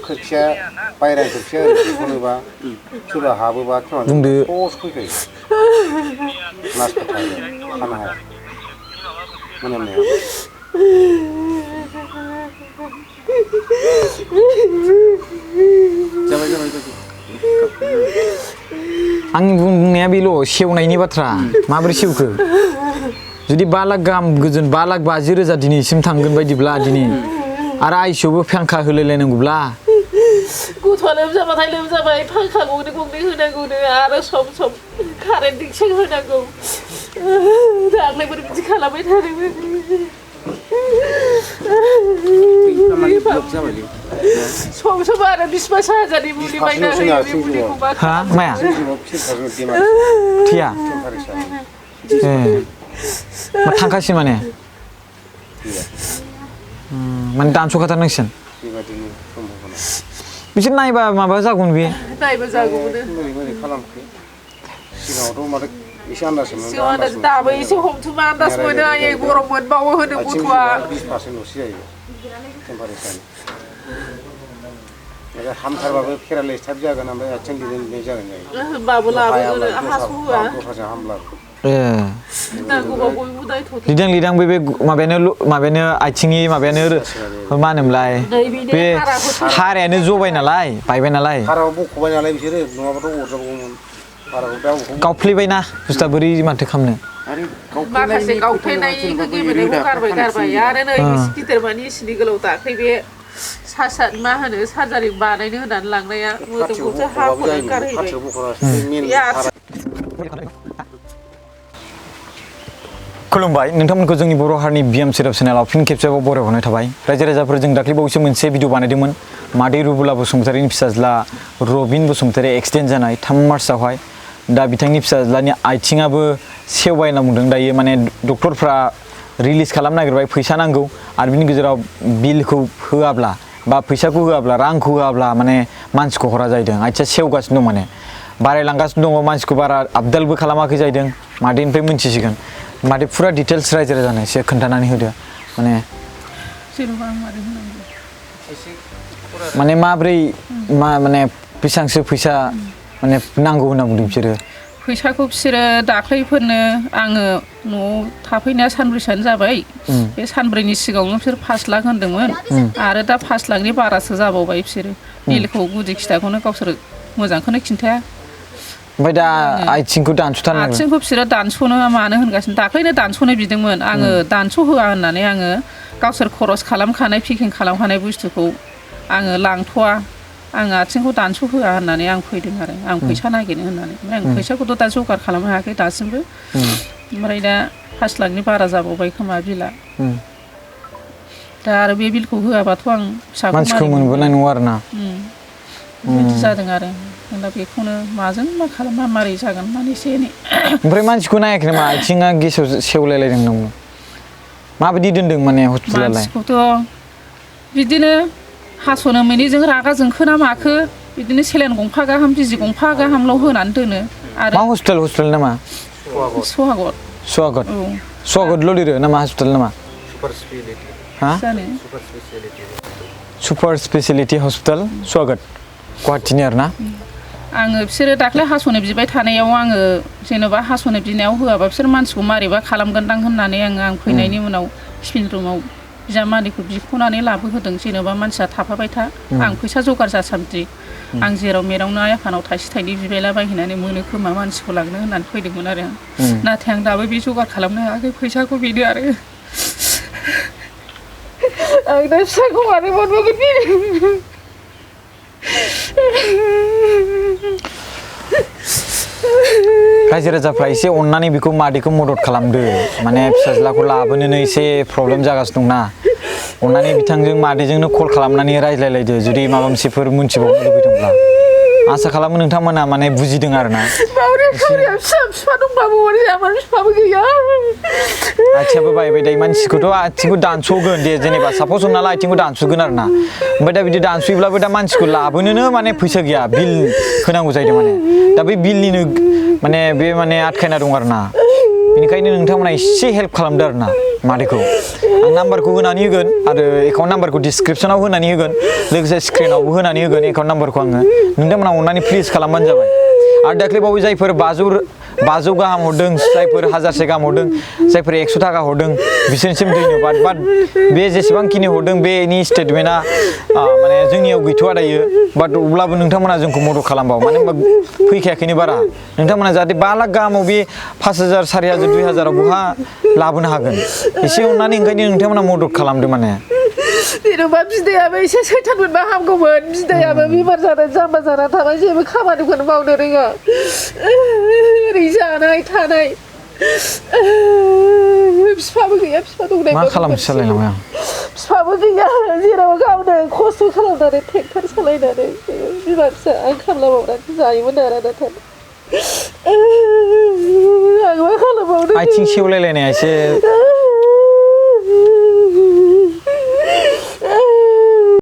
खोथिया बायराय खोथिया बेखौनोबा सोरबा हाबोबा बुंदो पस्ट फैखायो नासखौ खानो हाया मोनामनाया आंनि बुंनाया बेल' सेवनायनि बाथ्रा माबोरै सेवखो जुदि 5 लाख गाहाम गोजोन 5,50,000 दिनैसिम थांगोन बायदिब्ला दिनै आरो आइसिआवबो फांखा होलायलायनांगौब्ला गथ'आ लोमजाबाथाय लोमजाबाय फांखा गंनै होनांगौनो आरो सम कारेन्ट दिक्सन होनांगौ दाख्लैफोर बिदि खालामबाय थादोंमोन सम आरो 20,000 मुलि बायना होयो बे मुलिखौ हा माया थिया मा थांखासिन माने दानस'खाथारनांसिगोन बिसोर नायबा माबा जागौमोन बे नायबा जागौमोन सिगाङावथ' माथो एसे आन्दाज मोनो दाबो एसे हमथुमा आन्दाज मोनो आयै गरम मोनबावो होनो गथ'आ 20%ल'सो जायो टेम्पारेचार हामथारबाबो पेरालाइस टाइप जागोन ओमफ्राय आथिं लिरनाय जागोन होमबाबो लाबोगोन हास'होआ दस्राजों हामलाबो लिदां बे माबायानो आथिंनि माबायानो मा होनोमोनलाय बे हारायानो जबाय नालाय बायबाय नालाय हाराव बख'बाय नालाय बिसोरो नङाबाथ' अरजाबावगौमोन गावफ्लेबायना बुस्थुआ बोरै माथो खालामनो माखासे गावफ्लेनायखौ गेबेनायखौ गारबाय आरो नै गिदिर मानि इसिनि गोलाव दाख्लै बे मा होनो सार्जारि बानायनो होनानै लांनाया मोदोमखौसो हाख'नानै गारहैबाय खुलुमबाय नोंथांमोनखौ जोंनि बर' हारिनि बिएम सेराव चेनेलाव फिन खेबसेबाव बरायहरनाय थाबाय रायजो राजाफोर जों दाख्लै बावैसो मोनसे भिडिअ बानायदोंमोन मादै रबुला बसुमतारीनि फिसाज्ला रबिन बसुमतारी एक्सिडेन्ट जानाय 3 मार्चआवहाय दा बिथांनि फिसाज्लानि आथिङाबो सेवबाय होनना बुंदों दायो माने डक्टरफ्रा रिलिज खालामनो नागिरबाय फैसा नांगौ आरो बिनि गेजेराव बिलखौ होआब्ला बा फैसाखौ होआब्ला रांखौ होआब्ला माने मानसिखौ हरा जाहैदों आथिङा सेवगासिनो दं माने बारायलांगासिनो दङ मानसिखौ बारा आपडालबो खालामाखै जाहैदों मादैनिफ्राय मोनथिसिगोन मादै फुरा डिटेल्स रायजो राजानो एसे खोन्थानानै होदो माने माब्रै माने बेसेबांसो फैसा माने नांगौ होनना बुंदों बिसोरो फैसाखौ बिसोरो दाख्लैफोरनो आङो न'आव थाफैनाया सानब्रैसोआनो जाबाय बे सानब्रैनि सिगाङावनो बिसोर 5 लाख होनदोंमोन आरो दा 5 लाखनि बारासो जाबावबाय बिसोरो बिलखौ गुदि खिथाखौनो गावसोर मोजांखौनो खिन्थाया ओमफ्राय दा आथिंखौ दानस'थारनांगौ आथिंखौ बिसोरो दानस'नो मानो होनगासिनो दाख्लैनो दानस'नो बिदोंमोन आङो दानस'होआ होननानै आङो गावसोर खरस खालामखानाय पेकिं खालामखानाय बुस्थुखौ आङो लांथ'वा आङो आथिंखौ दानस'होआ होननानै आं फैदों आरो आं फैसा नागिरनो होननानै ओमफ्राय आं फैसाखौथ' दा जगार खालामनो हायाखै दासिमबो ओमफ्राय दा 5 लाखनि बारा जाबावबाय खोमा बिला दा आरो बे बिलखौ होआबाथ' आं मानसिखौ मोनबोनाय नङा आरो ना बिदि जादों आरो दा बेखौनो माजों मा खालामबा मारै जागोन माने एसे एनै ओमफ्राय मानसिखौ नायाखै नामा आथिङा गेसाव सेवलायलायदों नामा माबायदि दोनदों माने हस्पिटालाय मानसिखौथ' बिदिनो हास'नो मोनैजों रागा जोंखोना माखो बिदिनो सेलेन गंफा गाहाम बिजि गंफा गाहामल' होनानै दोनो आरो मा हस्पिटाल नामा सुवागतल' लिरो नामा हस्पिटाल नामा सुपार स्पेसिलिटि हस्पिटाल सुवागत गुवाहाटिनि आरो ना आङो बिसोरो दाख्लै हास'नो बिबाय थानायाव आङो जेनेबा हास'नो बिनायाव होआबा बिसोर मानसिखौ मारैबा खालामगोनदां होननानै आं फैनायनि उनाव सिभिल रुमाव बिजामादैखौ बिख'नानै लाबोहोदों जेनेबा मानसिया थाफाबाय था आं फैसा जगार जासान्दि आं जेराव मेरावनो आइ आफानाव थाइसे थाइनै बिबायला बायहैनानै मोनो खोमा मानसिखौ लांनो होननानै फैदोंमोन आरो नाथाय आं दाबो बे जगार खालामनो हायाखै फैसाखौ बेनो आरो आं दा फिसाखौ मारै मोनबोगोन बे रायजो राजाफ्रा एसे अननानै बेखौ मादैखौ मदद खालामदो माने फिसाज्लाखौ लाबोनोनो एसे प्रब्लेम जागासिनो दंना अननानै बिथांजों मादैजोंनो कल खालामनानै रायज्लायलायदो जुदि माबा मोनसेफोर मोनथिबावनो लुबैदोंब्ला आसा खालामो नोंथांमोना माने बुजिदों आरो ना आथिङाबो बायबाय दायो मानसिखौथ' आथिंखौ दानस'गोन दे जेनेबा सापस हमना ला आथिंखौ दानस'गोन आरो ना ओमफ्राय दा बिदि दानस'योब्लाबो दा मानसिखौ लाबोनोनो माने फैसा गैया बिल होनांगौ जाहैदों माने दा बै बिलनिनो माने बे माने आटखायना दं आरो ना बेनिखायनो नोंथांमोना एसे हेल्प खालामदो आरो ना मादैखौ आं नाम्बारखौ होनानै होगोन आरो एकाउन्ट नाम्बारखौ डिसक्रिपसनाव होनानै होगोन लोगोसे स्क्रिनावबो होनानै होगोन एकाउन्ट नाम्बारखौ आङो नोंथांमोना अननानै प्लिज खालामबानो जाबाय आरो दाख्लैबावै जायफोर 500 गाहाम हरदों जायफोर 1000 गाहाम हरदों जायफोर 100 थाखा हरदों बिसोरनिसिम धन्यबाद बाट बे जेसेबांखिनि हरदों बेनि स्टेटमेन्टआ माने जोंनियाव गैथ'आ दायो बाट अब्लाबो नोंथांमोना जोंखौ मदद खालामबाव मानो होनबा फैखायाखैनो बारा नोंथांमोना जाहाथे 5 लाख गाहामाव बे 5000 4000 2000 आव बहा लाबोनो हागोन एसे अननानै ओंखायनो नोंथांमोना मदद खालामदो माने जेनेबा बिदायाबो एसे सैथान मोनबा हामगौमोन बिदायाबो बेमार जानानै जाम्बा जानानै थाबाय जेबो खामानिखौनो मावनो रोङा ओरै जानाय थानाय बिफाबो गैया बिफा दंनाय मा खालामसै सालायलांबाय आं बिफाबो गैया जेराव गावनो खस्थ' खालामनानै ट्रेक्टर सालायनानै बिमा फिसा आं खामला मावनानै जायोमोन आरो नाथाय आं मा खालामबावनो आथिं सेवलायलायनाया एसे